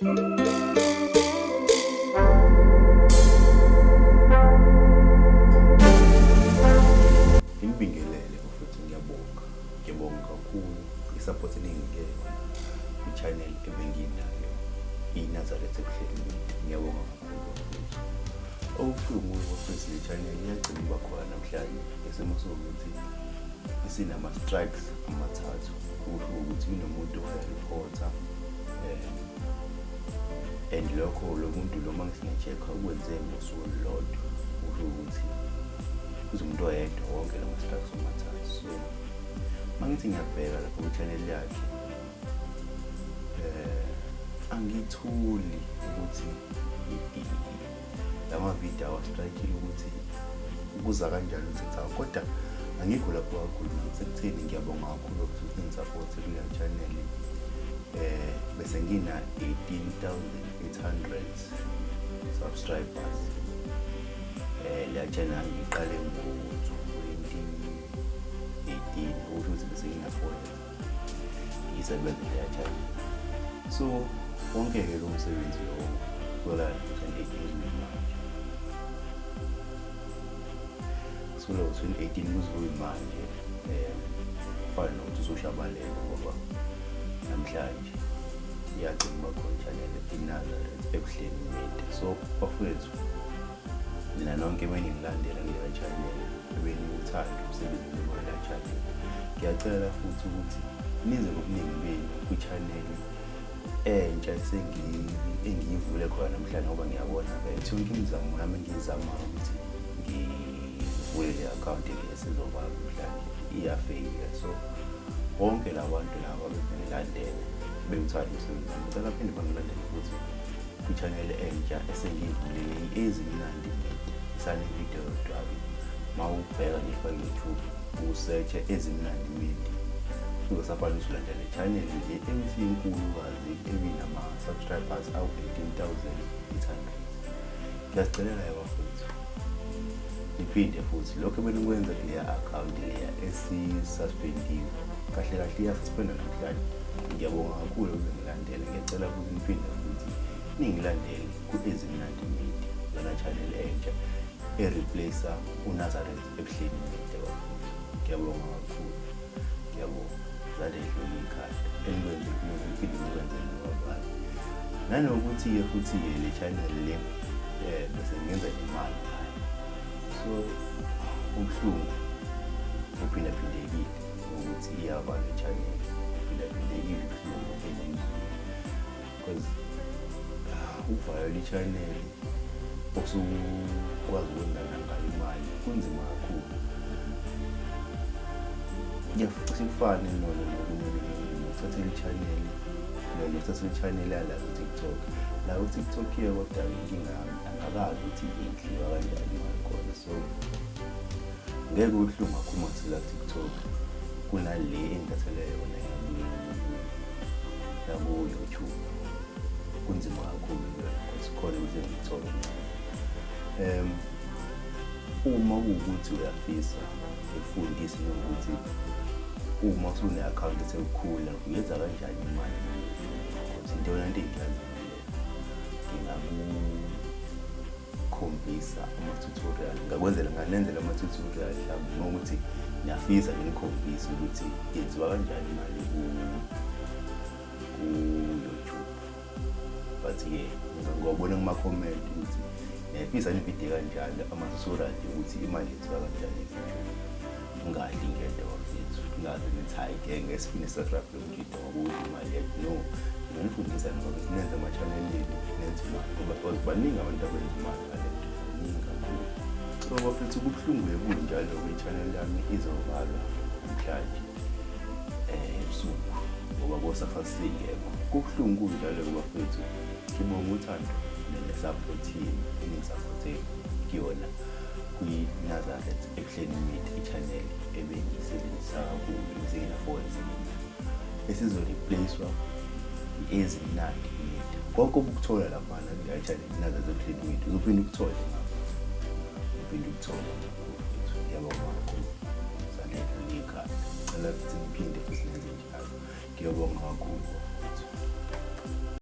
Nginibingelele bafethu, ngiyabonga. Ngiyabonga kakhulu i-support eninginike yona kwi-channel ebenginayo, iNazaretha Ebuhleni Media. Ngiyabonga kakhulu bafethu. Okubuhlungu bafethu, le channel iyagcina ukuba khona namhlanje ngesimo sokuthi isinama-strikes amathathu. Kusho ukuthi kunomuntu owayi-report-a, and lokho lo muntu lo, uma ngisinga-check-a, ukwenze ngosuku olulodwa. Kusho ukuthi kuze umuntu oyedwa wonke la ma-strikes amathathu. So uma ngithi ngiyabheka lapho kwi-channel yakhe, angitholi ukuthi lama-video awa-strike-ile, ukuthi kuza kanjani ukuthi cha, kodwa angikho lapho kakhulu. Ngisekutheni ngiyabonga kakhulu ukuthi ningi-support kuleyo channel. Bese ngina 18,800 subscribers. Leya channel ngiqale ngo-2018, okusho ukuthi bese ngina 4 years ngisebenza leya channel. So wonke-ke lo msebenzi lowo kusukela 2018 manje, kusukela ngo-2018 kuze kuyimanje, kufana nokuthi usushabalele, ngoba namhlanje iyagcina uba khona channel iNazaretha Ebuhleni Media. So bafowethu, nina nonke ebeningilandela kuleya channel, ebeniwuthanda umsebenzi kuleya channel, ngiyacela futhi ukuthi nize ngobuningi benu kwi-channel entsha engiyivule khona namhlanje, ngoba ngiyabona vele yonke imizamo yami engiyizamayo ukuthi ngivule le akhawunti le esizovala namhlanje iyafeyila. So bonke la bantu laba bebengilandela, bewuthanda umsebenzi wami, ngicela phinde bangilandele futhi kwi-channel entsha esengiyivulile, i-Ezimnandi Media. Isane-video yodwa-ke. Uma ubheka nje kwa-YouTube, u-search-e Ezimnandi Media, uzosafana ukuthi ulandela le channel le ebisinkulukazi, ebinama-subscribers awu-18,800. Ngiyasicelela-ke bafowethu, niphinde futhi lokho ebenikwenza kuleya akhawunti leya esi-suspendiwe. Kahle kahle iya-suspenda namhlanje. Ngiyabonga kakhulu ukungilandela. Ngiyacela futhi niphinde futhi ningilandele ku-Ezimnandi Media, yona channel entsha e-replace uNazaretha Ebuhleni Media. Bafowethu, ngiyabonga kakhulu, ngiyabonga. Zade idlule ikhanda enikwenze kumina, niphinde nikwenzele nabanye. Nanokuthi-ke futhi-ke le channel le, bese ngenza imali ngayo. So ubuhlungu uphindaphindekile ukuthi iyavalwa i-channel, uphindaphindekile ubuhlungu engizwile, because ukuvalela i-channel osukwazi ukwenza ngayo imali kunzima kakhulu. Kuyacishe kufane nokuthathela i-channel, nokuthathela i-channel yala ku-TikTok. La ku-TikTok-ke kodwa inkinga yami, angakazi ukuthi idliwa kanjani imali khona, so ngeke kubuhlungu kakhulu uma ku-TikTok kunale engithathele yona yaku-YouTube. Kunzima kakhulu because khona ukuthi ngikuthole uma kuwukuthi uyafisa ngikufundise nokuthi uma usune-akhawunti esekukhula uyenza kanjani imali ku-YouTube, because into yona nto engiyaziyo leyo. Ngingakukhombisa ama-tutorial, ngakwenzela, nganenzela ama-tutorial mhlawumbe, ngokuthi ngiyafisa nginikhombise ukuthi yenziwa kanjani imali ku-YouTube. But-ke ngiyabona kuma-comment ukuthi ngiyayifisa ividiyo kanjalo, ama-tutorial nje ukuthi imali yenziwa kanjani ku-YouTube. Ngingadli ngedwa bafethu, ngingaze ngithi hhayi, ngeke ngesifune subscribe lo mjida ngoba udla imali yethu. No, nginganifundisa ngoba nenze ama-channel enu, nenze imali, ngoba because baningi abantu abenza imali ngale nto, baningi kakhulu. So bafethu, kubuhlungu-ke kunjalo-ke, i-channel yami izovalwa namhlanje ebusuku ngoba kosafa singekho. Kubuhlungu kunjalo-ke bafethu. Ngibonga uthando ne-support yenu eningi-supporte kuyona kwi-Nazareth Ebuhleni Media, i-channel ebengiyisebenzisa kakhulu, ebesengina-4 years esizo-replace-wa i-Ezimnandi Media. Konke obukuthola laphana kuleya channel Nazareth Ebuhleni Media uzophinde ukuthole ngapha, uphinde ukuthole ngapha bafethu. Ngiyabonga kakhulu, salendlula ikhanda. Ngicela futhi ngiphinde futhi nenze njalo. Ngiyabonga kakhulu bafethu.